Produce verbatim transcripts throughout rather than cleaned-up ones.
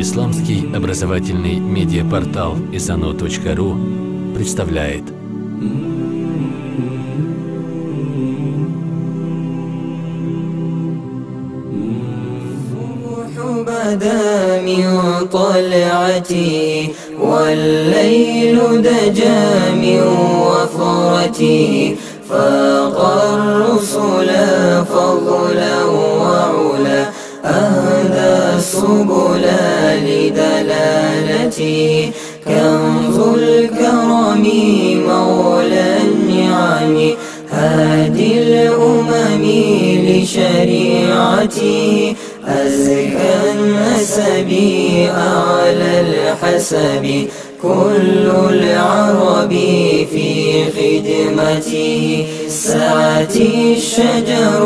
Исламский образовательный медиапортал изано точка ру представляет. الصبح بدا من طلعته، والليل دجا من وفرته، فاق الرسل فضلا وعلا، أهدى السبل لدلالته، كنز الكرم مولى النعم، هادي الأمم لشريعته، أزكى النسب أعلى الحسب، كل العرب في خدمته. سعت الشجر،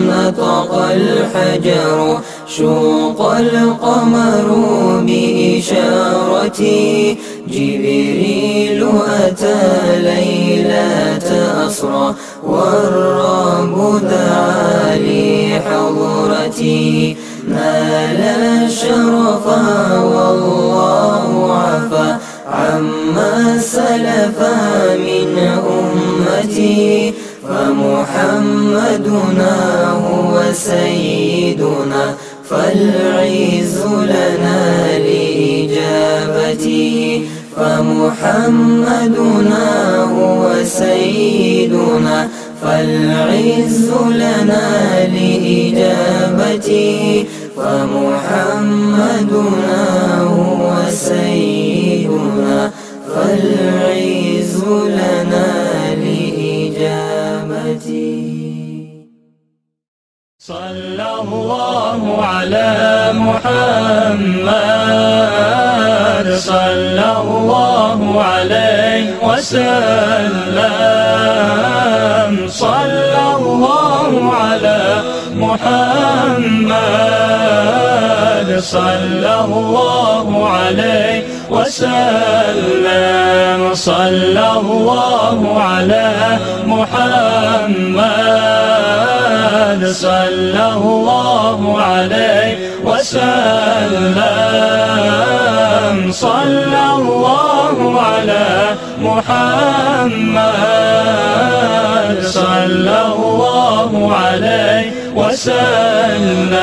نطق الحجر، شق القمر بإشارته، جبريل أتى ليلة أسرى، والرب دعا لحضرته، نال الشرف والله عفا عما سلف من أمتي، فمحمدنا هو سيدنا، فالعز لنا لإجابته، فمحمدنا هو سيدنا، فالعز لنا لإجابته، فمحمدنا هو سيدنا، فالعز لنا لإجابته. صلى الله على محمد، صلى الله عليه وسلم، صلى الله على محمد، صلى الله عليه وسلم، صلى الله على محمد، صلى الله عليه وسلم، صلى الله على محمد، صلى الله عليه وسلم.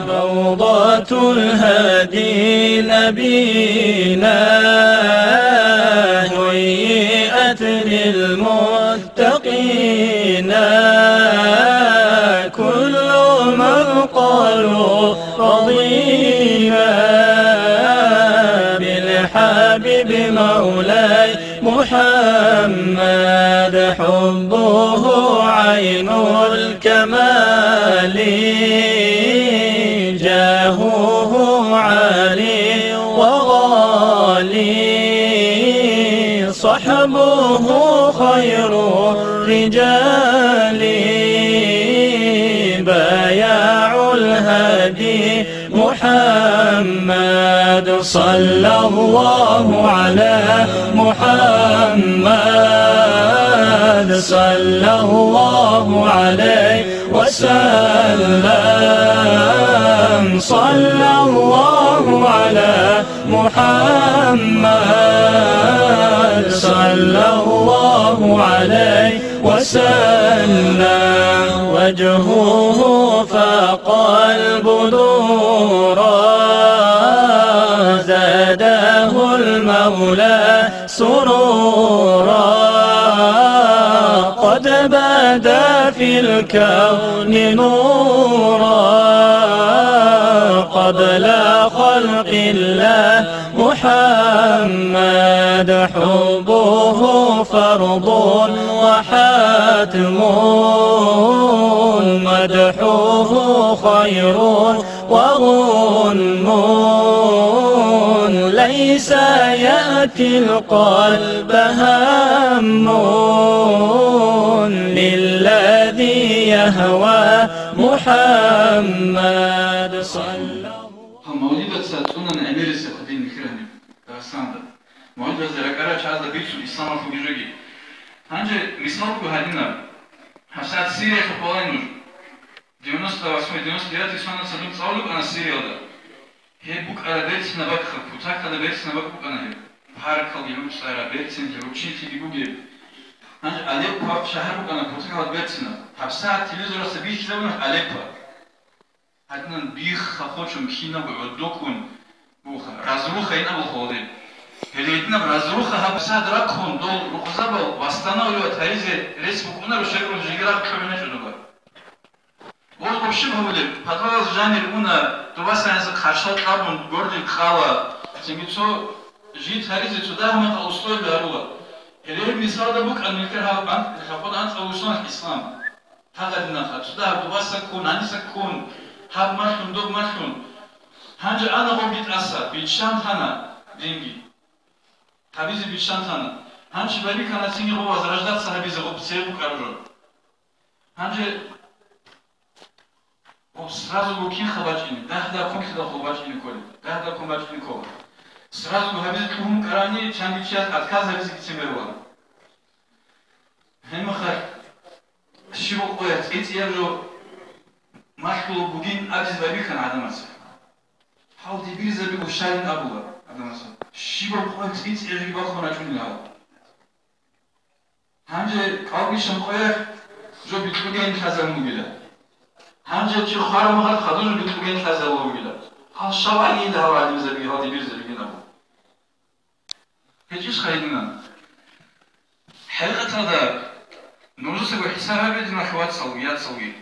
روضة الهادي نبينا، هيئت للمتقين، كل من قالوا رضينا بالحبيب مولاي محمد، حبه عين الكمال، جاهه عالي وغالي، صحبه خير الرجال، بايع الهادي محمد، صلى الله على محمد، صلى الله عليه وسلم، صلى الله على محمد، صلى الله عليه وسلم. وجهه فاق البدور، زاده المولى سرورا، قد بدا في الكون نورا، قبل خلق الله محمد، حبه فرض وحتم، مدحه خير وغنم، ليس يأتي القلب هم للذي يهوى محمد صلى الله. Гьав мавлидаца цӀунана гӀемерисеб гьадин нихир гьаниб Дагъистанда. Мавлидазда ракӀарал чагӀазда бицун исламалъулги жоги. Гьанже мисалго гьадинаб, гьабсагӀат Сириялъухъ балай нуж. Девяносто восьмой, девяносто девятый соналъ гьадин цӀалулеб ана Сириялда. Гьеб букӀараб берцинаб бакӀха, кутакалда берцинаб бакӀ букӀана гьеб. Паркалги гӀуцӀараб, берцинлъи, руччинлъиги бугеб. Гьанже Алеппо шагьар букӀана кутакалда берцинаб. ГьабсагӀат телевизоралъа бихьизабуна Алеппо. Гьадинан бихха хочун кинабго гӀодоккун буха, разруха ин абулха гьоде. Гьеле гьединаб разруха гьабсагӀат рахъун, дол рукъзабал восстанавливать гьаризе рес букӀунаро, щайгурелъул жеги рагъ кьугӀиначӀо доба. Гъоз гъурщиб гьабулеб, подвалалъ жанир уна, дубасаниса хъарщал кьабун, горлил кьала, цинги цо жит гьаризе цо дагьматъа условия гьарула. Гьеле гьеб мисалда букӀана нилъер гьаб ан-, лъабкъода анцӀабилеб бусалъ ислам. Гьагъадинаха, цо дагьаб дубаса ккун, гьаниса ккун, гьаб малъун, доб малъун. Гьанже ана гъобги тӀаса, биччан тана динги. Гьабизе биччан тана. Гьанчи байбихьана цинги гъо возрождаться гьабизе гъоб цебе букӀараб жо. Гьанже гъоб сразу гукинха бачӀине, дагь-дагьккунлъидал гъо бачӀине кколеб, дагь-дагьккун бачӀине ккола. Сразу гьабизе лъугьун букӀарани, чанги чияс отказ гьабизе кицин беруан. Гьебмехалъ щиб къоялъ цӀицӀияб жо малъулеб бугин абизе байбихьана гӀадамаца. Гьал дибирзаби гъущалин абула гӀадамаца. Щибаб къоялъ цӀицӀияб жоги бахун рачӀунел гьал. Гьанже кӀалбищан къоялъ жо бикьугейин лъазабун бугила. Гьанже чи хвараб мехалъ хадур жо бикьугейин лъазабун бугила. Гьал щал гӀадинила гьал гӀадамзабиги, гьал дибирзабигин абу. ГьечӀищ хайдинан. ХӀакъикъаталда нужецаго хӀисаб гьабе, диналъул вацалги яцалги.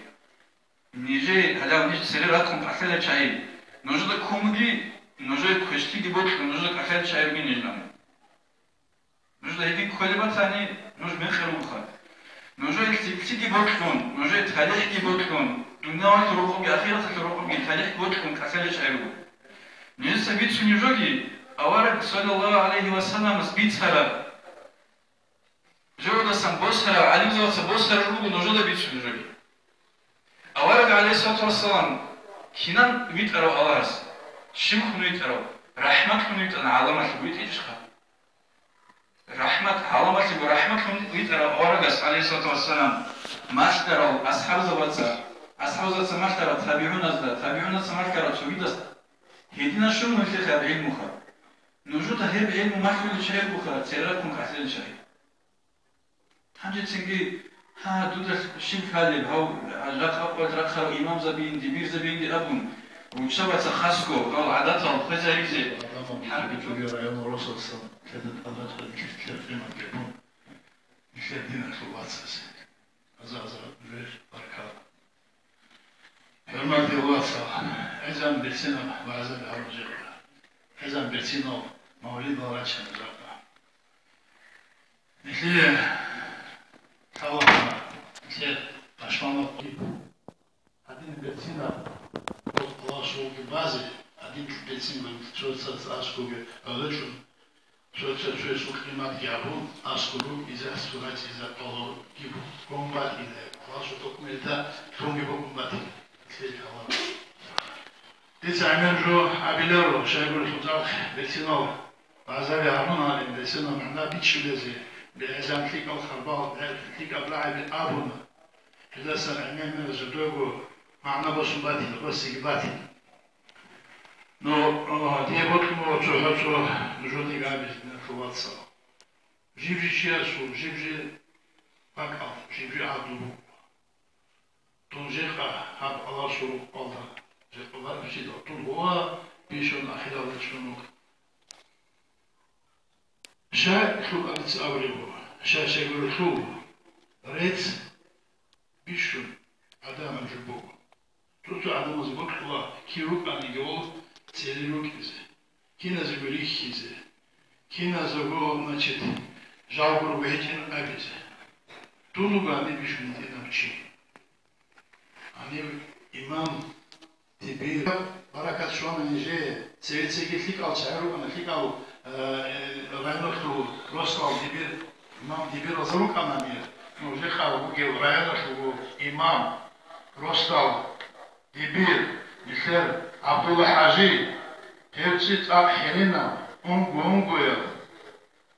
Нижее гьалав ниж цере рахъун кӀалъалел чагӀи, нужеда ккун буги, нужее квешлъиги бокьун, нужеда кӀалъалел чагӀи ругин нижнани. Нужда гьедин кколеб батани, нуж мекъи ругоха. Нужее лъикӀлъиги бокьун, нужее талихӀги бокьун, дуниялалъул рокъобги ахираталъул рокъобги талихӀ бокьун кӀалъалел чагӀи руго. Нижеца бицунеб жоги, авараг, саллаллагьу гӀалайгьи ва салламас бицараб, жавудасан босараб, гӀалимзабаца босараб руго нужеда бицунеб жоги. Авараг, гӀалайгьиссалату вассалам, кинан витӀарав Аллагьас? Щибхъун витӀарав? РахӀматлъун витӀана, гӀаламалъ витӀичӀха. РахӀмат, гӀаламалъего рахӀматлъун витӀарав аварагас, гӀалайгьиссалату вассалам, малъарал асхӀабзабаца, асхӀабзабаца малъарал табигӀуназда, табигӀунаца малъарал цогидасда. Гьединашун нилъехъе гьаб гӀилмуха. Нужуда гьеб гӀилму малъулел чагӀи бугоха, церарккун кӀалъалел чагӀи. Гьанжецинги, гьа, дуда щиб лъалеб, гьав, жакъа къоялъ рахъарал имамзабиин, дибирзабиинги абун, руччабаца хасго, гьав гӀадатал хвезаризе. ГьарбичӀоги район росулъа лъеда тӀадачӀа нилъер къимат гьабун, нилъер диналъул вацазе. Аза-аза, жер баркал. ХӀурматиял вацал, гӀезан берцинаб вагӀзаби гьарун жакъа. ГӀезан берцинал мавлидал рачана жакъа. Нилъее лъалаха, нилъер пашманаб киб. Гьадин берцинаб, Аллагьасулги базе, гьадин берцин цоцаз аскӀобе гӀолочӀун, цоцаз цоясул къиматги гьабун, аскӀоб рукӀизе, аскӀоб рачӀизе кӀалги гьун батила, Аллагьасул тӀокӀмелда лъунги букӀун батила. Дица гӀемер жо абиларо, щайгурелъул цӀакъ берцинал вагӀзаби гьабун гьарин, берцинал магӀна бичӀчӀулезе, бегӀезан лъикӀал хабар, лъикӀаб рагӀаби абуна. Гьелдасан гӀемер жидего магӀна босун батила, босиги батила. Но, о, дие бокьун буго цо-цо нужедаги абизе, диналъул вацал. Жиб-жиб чиясул жиб-жиб бакӀал, жиб-жиб гӀадлу буго. Дун жекъа гьаб Аллагьасул рукъалда, жекъа барабщидал дун гьуа бищун ахиралда чӀун вукӀа. Щай лъукъарица абулеб буго, щай-щайгурелъул рецц бищун гӀадамал жо буго. Цо-цо гӀадамаз бокьула кив рукӀаниги гьев цере рукӀизе, киназего рихьизе, киназего, значит, жалго руго гьечӀин абизе. Дун вуго гьаниб бищун гьитӀинав чи. Гьанив имам Дибир, баракат щвана нижее, цеве-цевеги лъикӀал чагӀи рукӀана, лъикӀал, э, э, районалъул росдал Дибир, имам Дибиралда рукӀана нир, ну, жекъа вугев районалъул имам, росдал Дибир, нилъер ГӀабдулла ХӀажи, гьев цӀи цӀакъ хӀерина, унго-унгояв.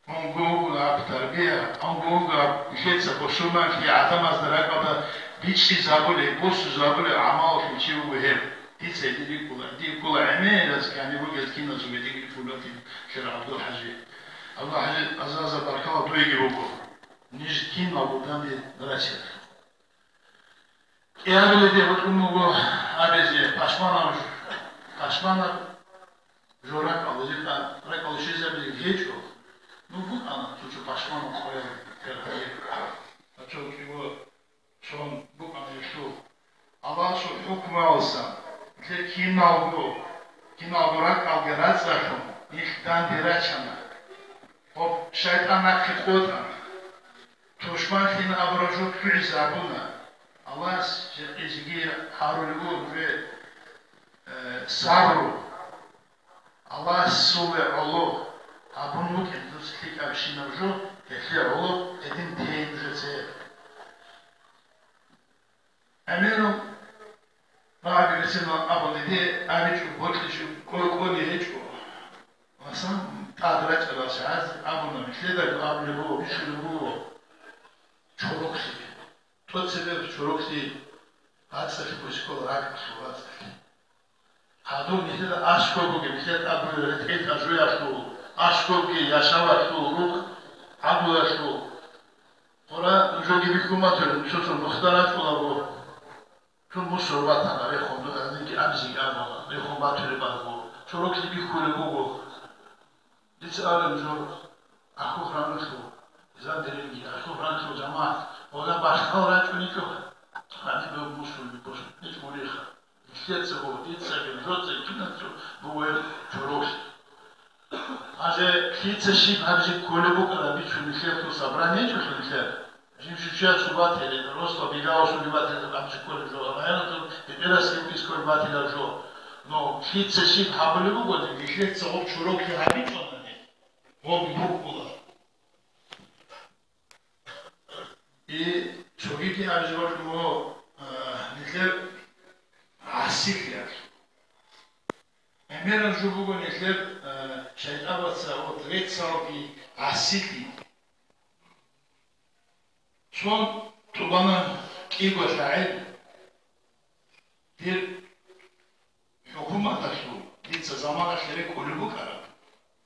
Унго-унго гьаб тарбия, унго-унго гьаб нилъеца бусурманлъи гӀадамазда ракӀалда бичӀчӀизабулеб, бусурбабулеб гӀамалалъул чи вуго гьев. Дица гьедин рикӀкӀула, дие ккола гӀемерас ккани бугел киназулги дие рикӀкӀула, лъира ГӀабдул-ХӀажи. ГӀабдул-ХӀажи, аза-аза баркала дуеги буго. Ниж киналго данде рачарал. КӀиабиледе гьоркьун буго абизе, пашманаб, пашманаб жо ракӀалде, жинда ракӀалде щвезабизе гьечӀо. Ну, букӀана цо-цо пашманаб къоял тергьабе. Гьачав кӀиго цон букӀана гьелъул. Аллагьасул хӀукмуялдасан нилъер киналго, киналго ракӀалде рацӀцӀалъун, нилъ данде рачана. Гьоб шайтӀан нахъе къотӀана. Тушманлъин абураб жо лъугӀизе гьабуна. Аллагьас жакъизеги гьарулев вуго нужее, э, сабру. Аллагьасул гӀоло гьабун вукӀин дуца лъикӀабщинаб жо, гьелъие гӀоло гьедин тей нужеца. ГӀемерал багьаги рецинал абуни, дие абичӀо, бокьичӀо, кӀо-, кӀолеб гьечӀо. Масан, тӀад рачӀарал чагӀаз абуна, нилъедаго абулеб буго, бищулеб буго, чороклъи. ТӀоцебе чороклъи рацӀцӀалъи ккола, ракӀалъул рацӀцӀалъи. Гьадур нилъеда аскӀоб бугеб, нилъер тӀад бугеб ретӀел тӀажуялъул, аскӀобги яшавалъул, рукъ гӀадуялъул. Гьора, нужеги бихьун батуре, цо-цо нухда рачӀулаго, цо мусор батана рехун, гьанибги абизеги абуна, рехун батулеб буго, чороклъи бихьулеб буго. Дица абулеб жо, Ахухраналъул, Зандеринги, Ахухраналъул жамагӀат, гьела бахъал рачӀунечӀо, гьаниб мусулги босун гьечӀо муриха. Нилъецаго, дицаги, нужецаги, киназго буго гьеб чороклъи. Гьанже лъица щиб гьабизе кколеб букӀараб бичун нилъер собрание гьечӀолъул нилъер. Жив-жив чиясул батилел, росла бегавасулги батилел, абизе кколеб жо, районазул гьеб берасги букӀизе кколеб батилел жо. Но лъица щиб гьабулеб бугони, нилъеца гьоб чороклъи гьабичӀони, гьоб букӀула. И цогиги абизе бокьун буго, а, нилъер гӀасилъиялъ. ГӀемераб жо буго нилъер, а, шайтӀабаца, вот, реццалги гӀасилъи. Цо тӀубана кӀиго лъагӀел, дир хӀукуматалъул дица заманалъ рекӀулеб букӀараб.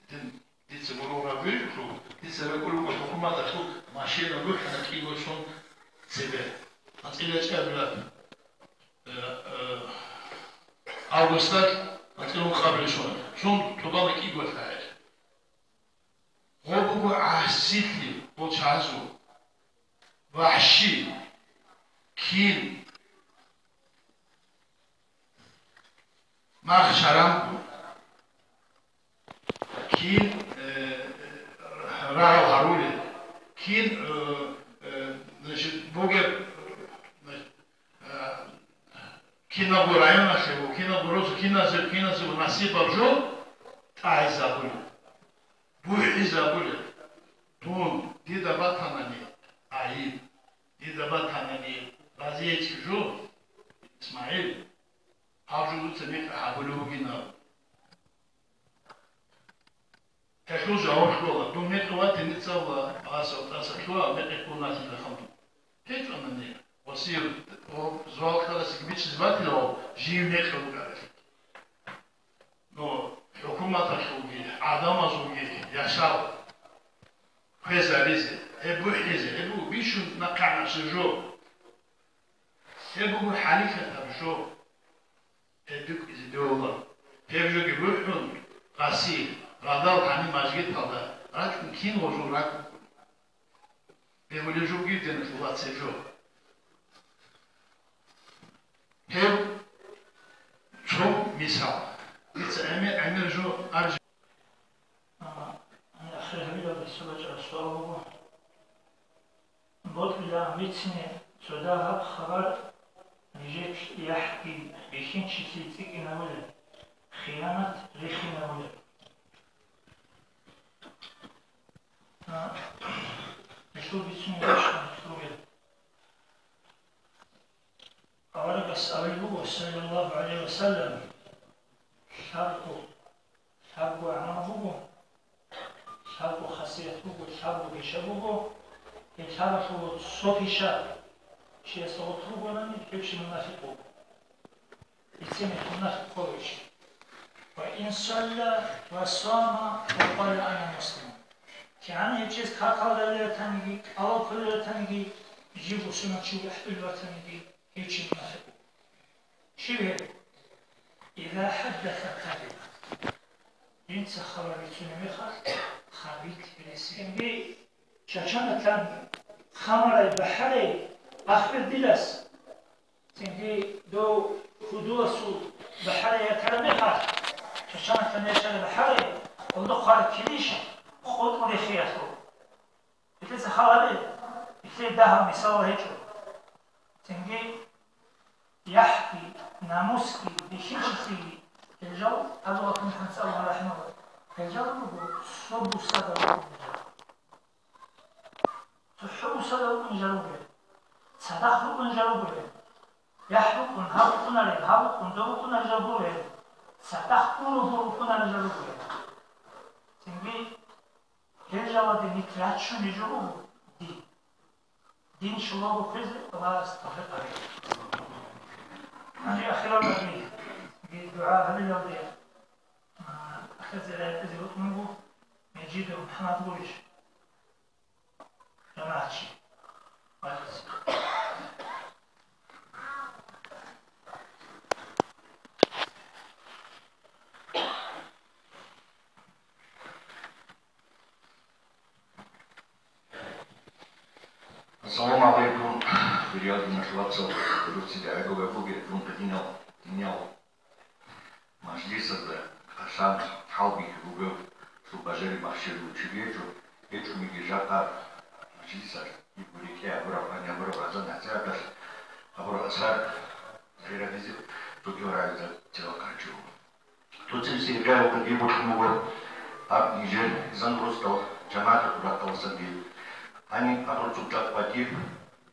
Дин, дица гурогъ рабиулъул, дица рекӀулеб букӀараб хӀукуматалъул машина бухӀана кӀиго цо цебе. АнцӀила чӀабилаб, э, э, августалъ анцӀила ункъабилеб соналъ. Цо тӀубана кӀиго лъагӀел. Гъо буго гӀасилъи, бочазу, вахӀши, кин, мах шарамгу, кин, э, рагъал гьарулел, кин, э, э, значит, бугеб, значит, э, кинабго районалъе ва кинабго росу, киназе, киназе насибаб жо тӀагӀизабулеб. БухӀизабулеб. Дун, дида батанани гӀайиб, дида батанани разиячӀеб жо, ИсмагӀил, гьаб жо дуца мекъи гьабулев вугинав. Гьелъул жаваб кьола, дун мекъи ватине цавла, гьасав тӀаса лъугьа, мекъи ккун ватила хъалдун. ГьечӀони, васият, гъо, зуал ккарасеги бичӀчӀизе батила, жив мекъи вукӀаралъ. Но хӀукуматалъулги, гӀадамазулги яшав квезаризе, гьеб бухӀизе, гьеб буго бищун нахъегӀанаб жо. Гьеб буго хӀалихьатаб жо. Гьеб букӀизе бегьула. Гьеб жоги бухӀун, гъаси, гъадал гьаниб мажгиталда рачӀун кин гъожул ракӀун. Бегьулеб жо бугеб дена лъугьа цеб жо. Гьеб цо мисал. Дица гӀемер, гӀемер жо арж-, а, ахир гьабилалда цо бачӀараб суал буго. Бокьилаан бицине цо дагьаб хабар, нижер яхӀги бихьинчилъи цӀикӀкӀинабулеб, хиянат рихинабулеб. А, гьелъул бицунеб бачӀана гьелъулги. Аварагас абулеб буго, саллаллагьу гӀалайгьи ва саллам, лъабго, лъабго гӀамал буго, лъабго хасият буго, лъабго пиша буго, гьеб лъабалъул цо пиша чиясда гъорлъ бугони, гьев чи мунафикъ вуго. Гьеб Сенехун нахъ кколищ? Ва ин салла ва сама ва къала ана муслим. КигӀан гьечӀез какал ралел ратаниги, кӀалал кколел ратаниги, жив бусурманчи ахӀдулев ватаниги, гьечӀеб нахъе. Щиб гьеб? Иза хӀаддаса казаба. Жинца хабар бицунеб мехалъ, хабилъ ресинги, чачанатан хамарай бахӀарай ахбер дилас. Цинги дов худуласул бахӀарай ятараб мехалъ, чачанатан ячараб бахӀарай, гьелда хъвараб килищ къотӀун рехиялъул. Итеца халаби, итей дагьав мисалал гьечӀо. Цинги яхӀги, намусги, бихьинчилъиги, гьел жал, Абу Бакр МухӀаммад саллаллагьу гӀалайгьи ва саллам, гьел жал руго цо бусада рукӀунел жал. ЦохӀо бусада рукӀунел жал руго гьел. Цадахъ рукӀунел жал руго гьел. ЯхӀ рукӀун, гьаб рукӀунарел, гьаб рукӀун, доб рукӀунарел жал руго гьел. Цадахъ гуро-гуро рукӀунарел жал руго гьел. Цинги гьел жаладе нилъ рачуней жо буго дин. Дин щулаго хвезе Аллагьас тавфикъ гьабе. Гьанже ахиралдаги дугӀа гьабилалде, а, ахирзабазда рекъезе букӀун буго Межидов МухӀаммад гурищ, жамагӀатчи. Ассаламу гӀалайкум, хириял диналъул вацал, руцци дагӀаго вегуги, дун гьединал, динял мажлисазда кӀалъан хӀалбихьи бугев, цо бажари бахши гьечӀо, гьечӀониги жакъа мажлисалъ, диб рикӀкӀе абураб, гьаниб абураб азан-насихӀаталъ абураб асар загьиратизе цоги варагӀизаб тела къанчӀо. Цо цебесеб иргаялда дие бокьун буго гьаб нижер Зангросдал жамагӀаталъул ракӀалдасанги. Гьаниб абураб цо жакъа батӀи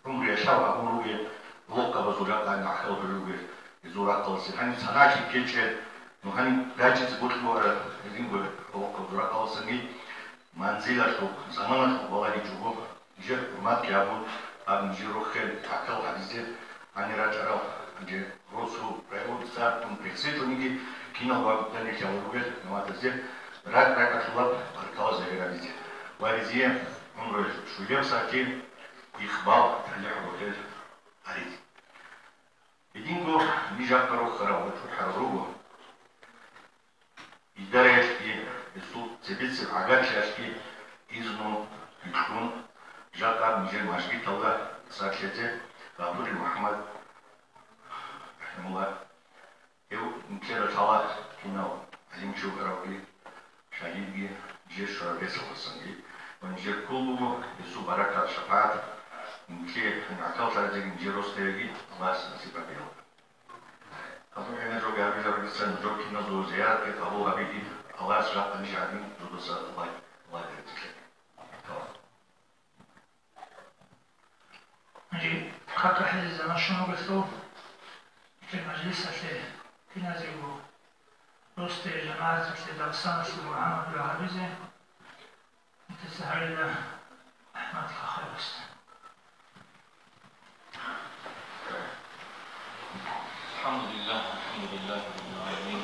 гӀумруялъ гьабун ругел гӀолохъабазул жакъа гьаниб гӀахьаллъулел ругел гьезул ракӀалдасанги. Гьаниб санагӀлъи ккечӀел, ну, гьаниб рачӀине бокьун буго гьединго гӀолохъабазул ракӀалдасанги. Манзилалъухъ, заманалъухъ балагьичӀого, нижер хӀурматги гьабун, гьаб нижер рохел гӀахьал гьабизе гьанир рачӀарал, гьанже росу районцӀа тун персечӀониги киналго гьаб данделъ гьабурал ругел жамагӀатазе ракӀ-ракӀалъулаб баркала загьир гьабизе ва гьезие гӀумруялъ щулеб сахлъи, ихбал, талихӀ рохел гьаризе. Гьединго ниж жакъа рохарав ва чӀухӀарав руго. Идараялъги, гьесул цебесеб гӀагарлъиялъги изну кьун, жакъа нижер мажгиталда сахлъизе Гъафурил МухӀаммад, рахӀимагьуллагь, гьев нилъеда лъала кинав гӀалимчи вукӀаравги, шагьидги, нижер щвараб ресалдасанги ва нижер ккол буго гьесул баракат-шапагӀат нилъее гӀахьаллъаризеги нижер росдаяги Аллагьас насиб гьабеялда. Гьабун гьанир жоги гьабилеб бугеца, нужер киназул зияратги къабул гьабиги, Аллагьас жакъа ниж гӀадин жодоса Аллагь, Аллагь гьарцӀилъе. Гьанже кака хӀезеза машин вугелъул, гьеб мажлисалъе киназего росдае жамагӀаталъе Дагъистаналъул гӀамал гьабизе. Интеса гьарила АхӀмад Хахаевасда. الحمد لله، الحمد لله رب العالمين.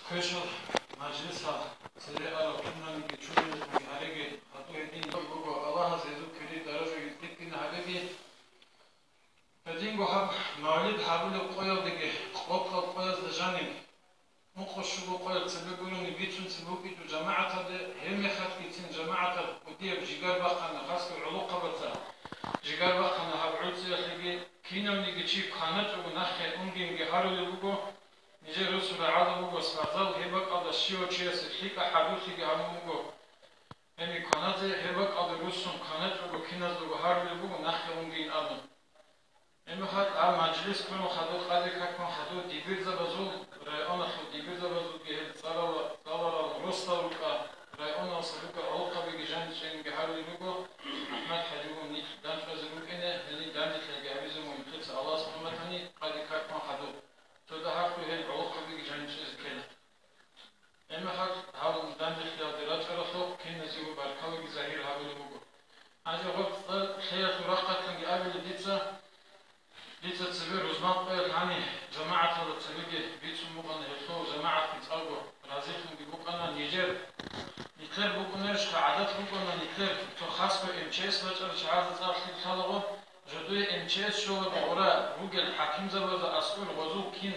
Квешал мажлисал цере арал киналниги чурилалги гьареги, гьатӀу гьедин буго, Аллагьас гьезул кири даражаги тӀибитӀина гьабеги. Гьединго гьаб мавлид гьабулеб къоялдеги къокъал къоязда жаниб, ункъо-щуго къоял цебе гурони бицунцин букӀинчӀо жамагӀаталде, гьеб мехалъгицин жамагӀаталъ кӀудияб жигар бахъана, хасго гӀолохъабаца жигар бахъана гьаб гӀурцӀиялъеги, кинавниги чи кваначӀого нахъе унгинги гьарулеб буго, нижер росу рагӀалаб буго спортзал, гьеб бакӀалда щивав чиясе лъикӀа хӀадурлъиги гьабун буго. Гьениб кваназе гьеб бакӀалда руссун кваначӀого киназдаго гьарулеб буго нахъе унгин абун. Гьеб мехалъ гьаб мажлис ккун хадуб, къаде какун хадуб дибирзабазул, районалъул дибирзабазулги гьел цӀаларал, цӀаларал росдал рукӀа, районалдаса рукӀа гӀолохъабиги жаниб чӀезеги гьарулел руго, АхӀмад-хӀаживун нилъ дандчӀвазе рукӀине, гьениб данделъиялги гьабизе мун нилъеца Аллагьас хӀурматани къаде какун хадуб. Цо дагьабго гьел гӀолохъабиги жаниб чӀезе ккела. Гьеб мехалъ гьаб данделъиялде рачӀаралъухъ киназего баркалаги загьир гьабулеб буго. Гьанже гъоб цӀар лъеялъул рахъалъан Абили дица, дица цебе рузман къоялъ гьаниб жамагӀаталда цебеги бицун букӀана, гьелъул жамагӀатги цӀакъго разилъунги букӀана. Нижер, нилъер букӀунарищха гӀадат букӀана, нилъер цо хасго М Ч С бачӀарал чагӀазда цӀакъ лъикӀ лъалаго, жодое М Ч С щолаго гъура ругел хӀакимзабазда аскӀор гъозул кин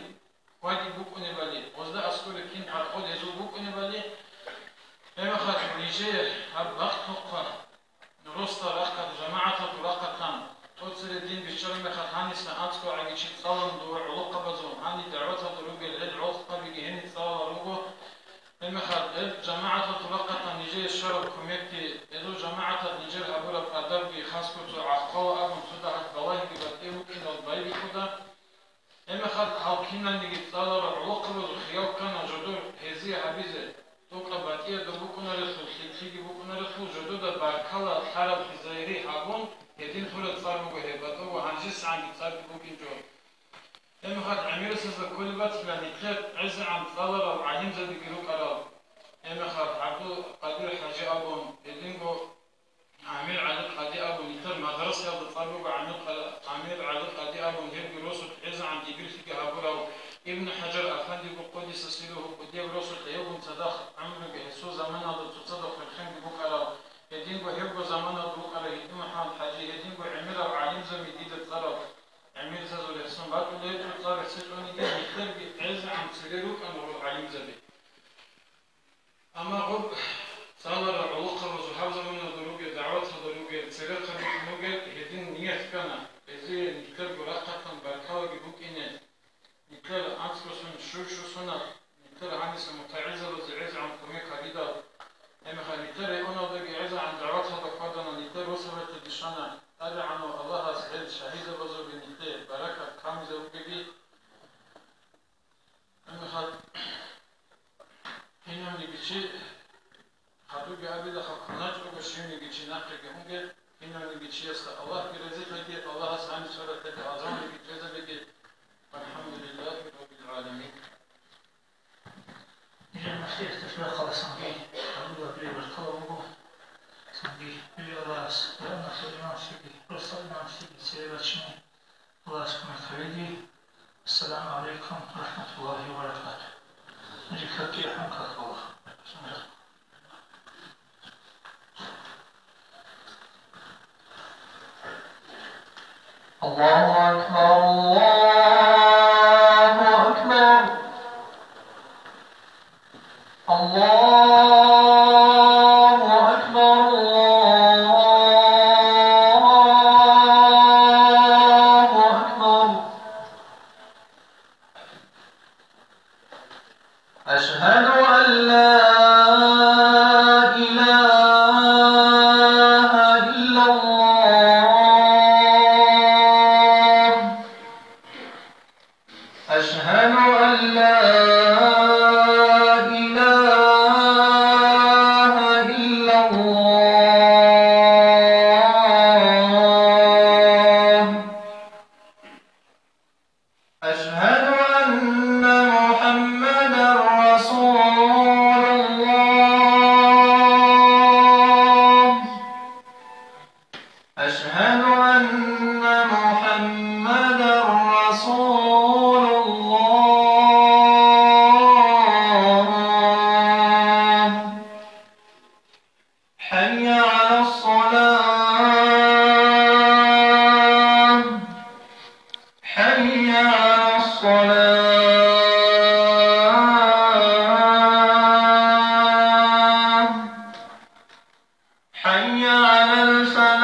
хьваги букӀунебали, гъозда аскӀоре кин паркъод гьезул букӀунебали, гьебмехалъ нижее гьаб бахъ тухъа, росда рахъат, жамагӀаталъул рахъатан, тӀоцере дин биччараб мехалъ гьаниса анцӀго гӀаги чи цӀалун дова гӀолохъабазул, гьаниб дагӀваталда ругел гьел гӀолохъабиги гьениб цӀаларал руго. Гьебмехалъ гьеб жамагӀаталъул рахъатан нижее щвараб кумекги, гьезул жамагӀаталъ нижер гьабураб адабги, хасго цо гӀахъула абун цо дагьалъ балагьиги батӀи букӀиндал байбихьуда. Гьебмехалъ гьал киналниги цӀаларал гӀолохъабазул хиял ккана жодор гьезие гьабизе, тӀокӀаб батӀияб доб букӀунарелъул, лъикӀлъиги букӀунарелъул, жодода баркала лъараб хӀизайри гьабун, гьедин лъураб цӀар буго гьеб, батӀого гьанжесагӀанги цӀарги букӀинчӀо. Гьебмехалъ гӀемерисезда кколеб батила нилъер гӀезегӀан цӀаларал гӀалимзабиги рукӀарал, гьебмехалъ ГӀабдул-Къадир хӀажи абун, гьединго ГӀамир ГӀали Къади абун, нилъер мадрасаялда цӀар буго ГӀамир Къа-, ГӀамир ГӀали Къади абун, гьебги росулъ гӀезегӀан дибирлъиги гьабурав, Ибн ХӀажар Афандиго къудиса сирругьу кӀудияб росулъ гьевгун цадахъ гӀумруги, гьесул заманалда цоцазда хъерхенги букӀарав, гьединго гьебго заманалда вукӀарав ГьитӀимухӀаммад хӀажи, гьединго гӀемерал гӀалимзаби дида цӀарал гӀемерзазул рехсон батӀулеб цо цӀар рехсечӀониги, нилъерги гӀезегӀан цере рукӀана гъол гӀалимзаби. Амма гъоб цӀаларал гӀолохъабазул гьаб заманалда ругел, дагӀваталда ругел, церехъанлъун ругел гьедин ният ккана, гьезие нилъерго рахъатан баркалаги букӀине, нилъер анцӀго сон, щуй-щу соналъ, нилъер гьаниса мутагӀилзабазе гӀезегӀан кумек гьабидал, гьебмехалъ нилъер районалдаги гӀезегӀан дагӀваталда хьвадана, нилъер росабалъе бищана, ТӀадегӀанав Аллагьас гьел шагьидзабазулги нилъее баракат камизе бугеги. Гьебмехалъ, кинавниги чи, хадубги абилаха, кваначӀого щивниги чи нахъеги унге, кинавниги чиясда Аллагьги разилъеги, Аллагьас гьаниб сураталда гьалжалниги чӀезабеги. ВалхӀамдулиллагьи раббил гӀаламин. Нижер Масихьиялъул рахъаласанги, гьабула биреб баркала буго, цинги Аллагьас, Аллагьасул имамлъиги, росдал имамлъиги цере бачине. Аллагьас кумек гьабеги. Ассаламу гӀалайкум ва рахӀматуллагьи ва баракатугь. Нуж кагътӀи ахӀун как балагь. الله أكبر، الله أكبر. الله أكبر، الله أكبر. أشهد أن لا إله إلا الله. أشهد أن لا إله إلا الله. أشهد أن محمدا رسول الله. أشهد أن محمدا رسول الله. حي على الصلاة. حي على الصلاة. حي على الفلاح.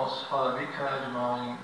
وأصحابك أجمعين.